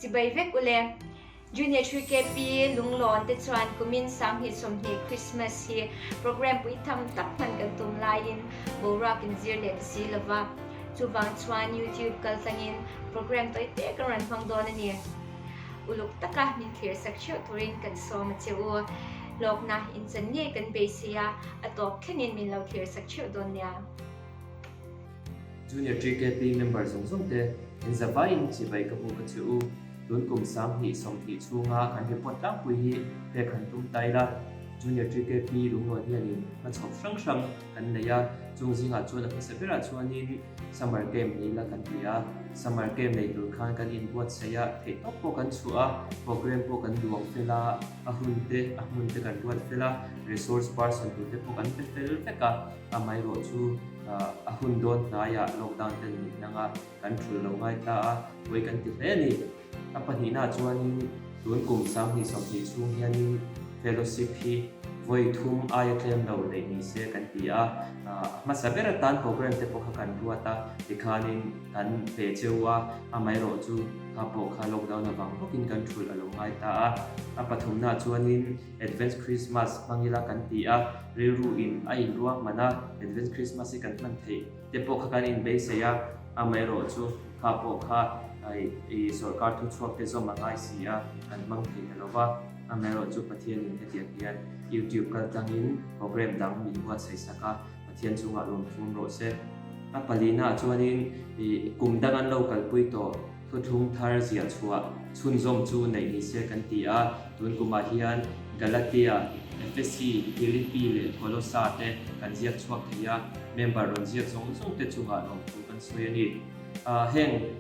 Chibai vek ule. Junior 3KP Lunglawn te chuan kumin 2020 Christmas hi program pui tham tak hman kan tum laiin boruak in zir leh ta si lova. Chuvang chuan YouTube kal tlangin program tawi te kan rawn hmang dawn a ni. Uluk taka min thlir sak theuh turin kan sawm a che u. Hlawkna inchan ngei kan beisei a, a tawp thlengin min lo thlir sak theuh dawn nia. Junior TKP member zawng zawng te in zavaiin chibai ka hmu ka che u. Tun kum 2020 chhunga kan report tlangpui hi pek han tum ta ila. Junior TKP lunglawn hianin hmachhawp hrang hrang kan nei a, chung zingah chuan a hmasa berah chuanin Summer camp nei la kan ti a, summer camp nei tur khan kan inbuatsaih a, theihtawp pawh kan chhuah a, program pawh kan duang fel a, a hun te, a hmun te kan ruat fel a, resource person tur te pawh kan pe fel vek a, amaherawh chu a hun dawn hnaiah lockdown te an nih nang a, kan thul lo ngai ta a, pawi kan ti hle a ni. A pahnihnaah chuanin tun kum 2020 chhung hianin fellowship hi vawi thum aia tlem lo neih ni se kan ti a, a hmasa ber atan program te pawh kha kan ruat a, tikhanin kan pe cheu a, amaherawh chu kha pawh kha lockdown avang bawkin kan thulh a lo ngai ta a. A pathumnaah chuanin Advance Christmas hmang ila kan ti a, rilru in a inruahman a, Advance Christmas hi kan hman theih te pawh kha kan inbeisei a, amaherawh chu Kha pawh kha i sorkar thuchhuak te zawm a ngai si a, kan hmang thei ta lo va. Amaherawhchu Pathianin hetiang hian YouTube kal tlangin program dang min buatsaih sak a, Pathian chungah lawmthum rawh se. A palinaah chuanin i kum dang an lo kalpui tawh thuthlung thar ziah chhuah chhunzawm chu neih ni se kan ti a, tun kumah hian Galatia, Efesi, Philippi leh Kolossa te kan ziak chhuak thei a, member rawn ziak zawng zawng te chungah lawmthu kan sawi a ni. Heng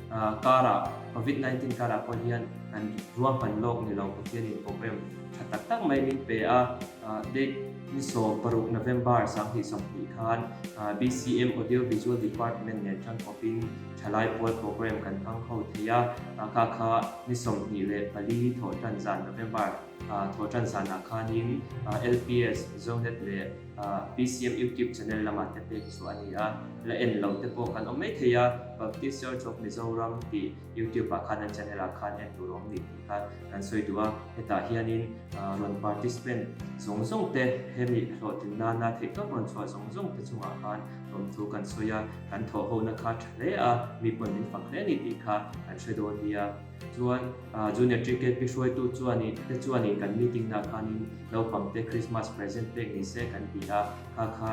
karah Covid 19 karah pawh hian kan ruahman lawk ni lo Pathianin program tha tak tak mai min pe a. Date ni 16 November 2020 khan BCM Audio Visual Department nen tangkawpin thalai pual program kan hmang ho thei a. Kha kha ni 24 thawhtan zan November thawhtan zanah khanin LPS, Zonet leh BCM YouTube channel lamah te pek chu a ni a, la en lo te pawh kan awm mai thei a, Baptist Church of Mizoram tih YouTube ah khan an channel ah khan en tur a awm ni tih kha kan sawi duh a, hetah hianin rawn participant zawng zawng te hemi hlawhtlin nana theihtawp rawn chhuah zawng zawng te chungah khan lawmthu kan sawi a, kan thawhhona kha tha hle a, mi pawn min fak hle a ni tih kha kan hre dawn nia. Chuan Junior TKP hruaitu chuanin te chuanin kan meeting nah khanin naupang te Christmas present pek ni se kan ti a, kha kha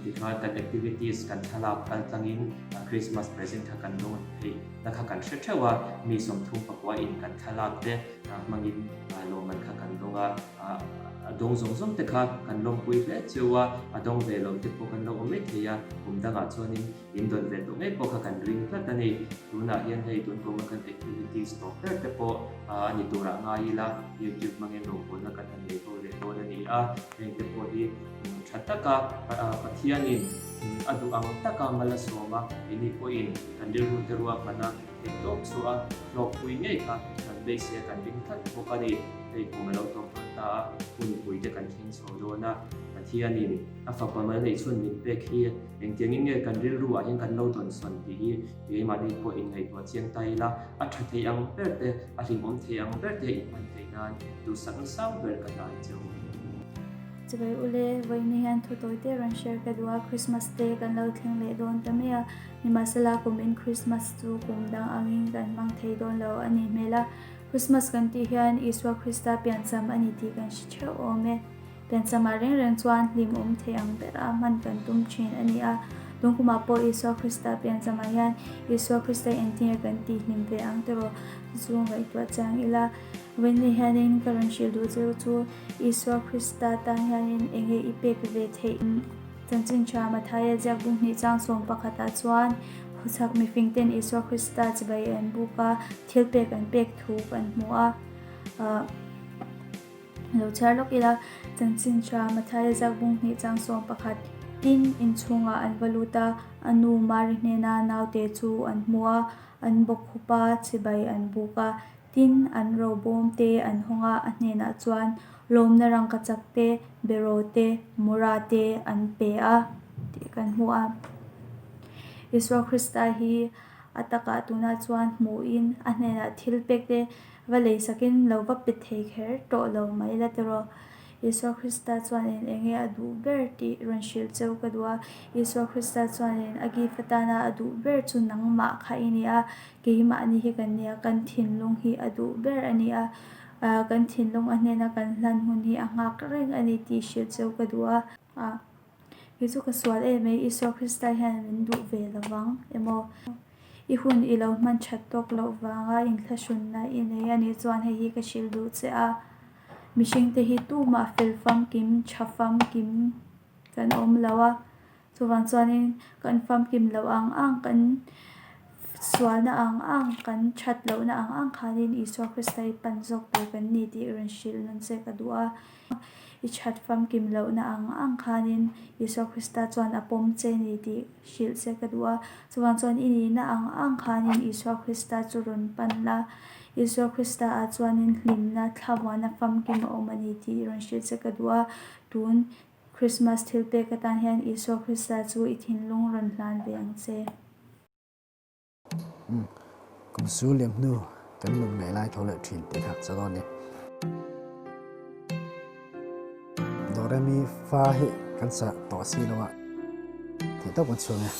tikhan kan activities kan thlalak kal tlangin Christmas present kha kan dawn theih na kha kan hre theuh a, mi 34 in kan thlalak te hmangin lawmman kha kan dawng a, a dawng zawng zawng te kha kan lawmpui hle cheu a, a dawng ve lo te pawh kan lo awm mai thei a, kum dangah chuanin In dawn ve tawh ngei pawh kha kan ring tlat a ni. Tunah hian hei tun kawnga kan activities tawp ber te pawh a ni turah ngai ila, YouTube hmangin rawngbawlna kan han nei ho leh dawn a ni a. Heng te pawh hi tha taka Pathianin a duh ang taka mal a sawm a, keini pawhin kan rilru te ruahman a theihtawp chhuah a hlawkpui ngei kha kan beisei a kan ring tlat bawk a ni. Hei kum a lo tawp dawn ta a, hunpui te kan thleng chho dawn a, Pathianin a fapa mal neih chhun min pek hi Engtiangin nge kan rilru ah hian kan lo dawnsawn tih hi keimahni pawh inngaihtuah chiang ta ila, a tha thei ang ber te, a hlimawm thei ang ber te inhman theih nan duhsakna sang ber ka hlan che u. Chibai ule, vawiin hian thu tawi te rawn share ka duh a, Christmas te kan lo thleng leh dawn ta mai a, nimahsela kum in Christmas chu kum dang angin kan hmang thei dawn lo a nih hmel a, Christmas kan tih hian Isua Krista piancham a ni tih kan hre theuh awm e. Pianchama reng reng chuan hlim awm thei ang bera hman kan tum thin a ni a. Tungkumah pawh Isua Krista pianchama hian Isua Krista entir kan tih hlim ve ang tiraw chu ngaihtuah chiang ila. Vawiin hianin ka rawn hrilh duh cheu chu Isua Krista tan hianin eng nge i pek ve theih? Chanchin tha Mathaia ziak bung hnih chang sawm pakhatah chuan khawchhak mifingten Isua Krista chibai an buk a, thil pek an pek thu kan hmu a. Lo chhiar lawk ila, chanchin tha Mathaia ziak bung hnih chang 11 Tin, inchhungah an va lut a, a nu Mari hnena naute chu an hmu a, an bawkkhup a, chibai an buk a. Tin, an robawm te an hawng a, a hnenah chuan lawmna rangkachak te, beraw te, mura te an pe a tih kan hmu a. Isua Krista hi. A takah tunah chuan hmuhin a hnenah thil pek te va lei sakin lo va pe thei kher tawh lo mai la tiraw. Isua Krista chuanin eng nge a duh ber tih rawn hrilh cheu ka duh a. Isua Krista chuanin a gift atana a duh ber chu nangmah kha i ni a, keimahni hi kan ni a, kan thinlung hi a duh ber a ni a, kan thinlung a hnena kan hlan hun hi a nghak reng a ni tih hrilh cheu ka duh a. Kei chu ka sual em mai, Isua Krista hian min duh ve lo vang emaw? I hun i lo hman that tawk loh vanga inthlahrunna i nei a nih chuan hei hi ka hrilh duh che a. Mihringte hi tumah fel famkim, tha famkim kan awm lo a. Chuvang chuanin kan famkim loh ang ang, kan sualna ang ang, kan that lohna ang ang khanin Isua Krista hi pan zawk tur kan ni tih rawn hrilh nawn che ka duh a. I that famkim lohna ang ang khanin Isua Krista chuan a pawm che ni tih hrilh che ka duh a. Chuvang chuan i nihna ang ang khanin Isua Krista chu rawn pan la. Isua Krista ah chuanin hlimna, thlamuanna famkim a awm a ni tih rawn hrilh che ka duh a. Tun Krismas thil pek atan hian Isua Krista chu i thinlung rawn hlan ve ang che. Kum su liam hnu kan nun ngaih lai tho leh thin tih kha cha dawn ni. Do re mi fa hi kan sa tawh si lo a, theih tawp kan chhuang e.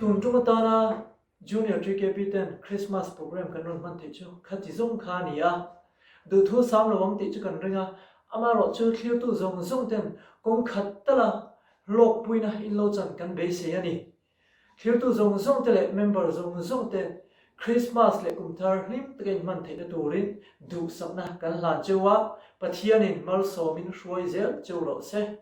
Tun tum atana Junior TKP ten Christmas program kan rawn hman theih chu khati zawng kha a ni a. Duhthu sam lo ang tih chu kan ring a, amaherawhchu thlirtu zawng zawng ten kawng khat tala hlawkpuina in lo chan kan beisei a ni. Thlirtu zawng zawng te leh member zawng zawng te Christmas leh kum thar hlim taka in hman theihna turin duhsakna kan hlan cheu a, Pathianin malsawmin hruai zel cheu rawh se.